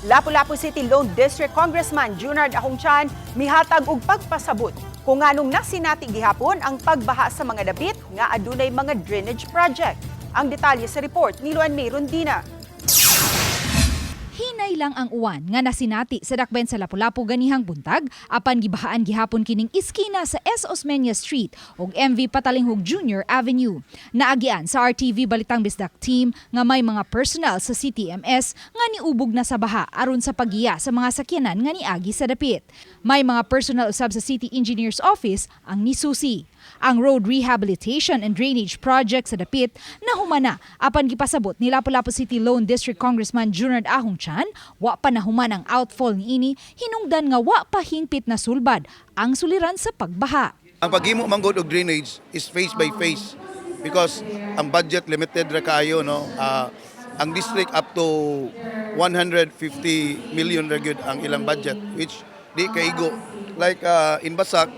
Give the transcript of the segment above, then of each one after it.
Lapu-Lapu City Lone District Congressman Junard Ahong Chan mihatag og pagpasabot kung nganong nasinati gihapon ang pagbaha sa mga dapit nga adunay mga drainage project. Ang detalye sa report ni Luan May Rondina. Hinay lang ang uwan nga nasinati sa dakbayan sa Lapu-Lapu ganihang buntag, apan gibahaan gihapon kining iskina sa S. Osmeña Street ug MV Patalinghug Junior Avenue. Naagian sa RTV Balitang Bisdak team nga may mga personnel sa CTMS nga niubog na sa baha aron sa paggiya sa mga sakyanan nga niagi sa dapit. May mga personnel usab sa City Engineer's Office ang nisusi. Ang road rehabilitation and drainage project sa dapit nahumana, apan gipasabot ni Lapu-Lapu City Lone District Congressman Junard Ahong Chan, wa pa nahuman ang outfall niini, hinungdan nga wa pa hingpit na sulbad ang suliran sa pagbaha. Ang paghimo man gud og drainage is phase by phase because ang budget limited ra kaayo, no. Ang district, up to 150 million ra gyud ang ilang budget, which di kaigo. Like in Basak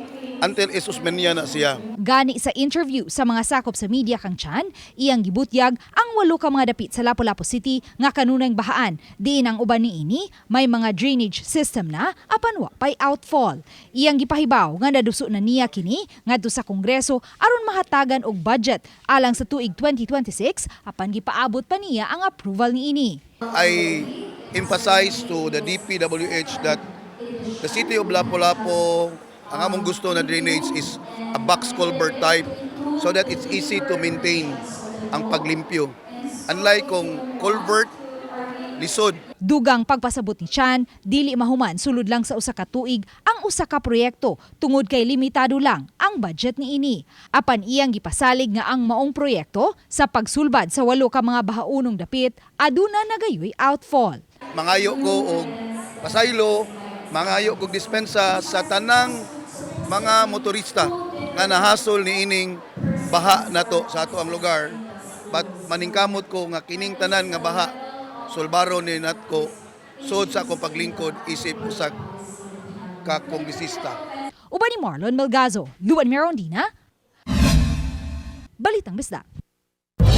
until S. Osmeña na siya. Gani sa interview sa mga sakop sa media kang Chan, iyang gibutyag ang walo ka mga dapit sa Lapu-Lapu City nga kanunayng bahaan. Diin ang uban niini may mga drainage system na, apan wa pay outfall. Iyang gipahibaw nga naduso na niya kini ngadto sa Kongreso aron mahatagan og budget alang sa tuig 2026, apan gipaabot pa niya ang approval niini. I emphasize to the DPWH that the city of Lapu-Lapu, ang among gusto na drainage is a box culvert type so that it's easy to maintain ang paglimpyo. Unlike kung culvert, lisod. Dugang pagpasabot ni Chan, dili mahuman sulod lang sa usa ka tuig ang usa ka proyekto tungod kay limitado lang ang budget niini. Apan iyang gipasalig nga ang maong proyekto sa pagsulbad sa walo ka mga bahaunong dapit aduna na gayoy outfall. Mangayo ko og pasaylo, mangayo kog dispensa sa tanang mga motorista nga nahasol niining baha nato sa ato ang lugar. But maningkamot ko nga kining tanan nga baha sulbaron ni natko sud sa akong paglingkod isip usa ka kongresista. Uban ni Marlon Melgazo, Luan Merondina, Balitang Bisdak.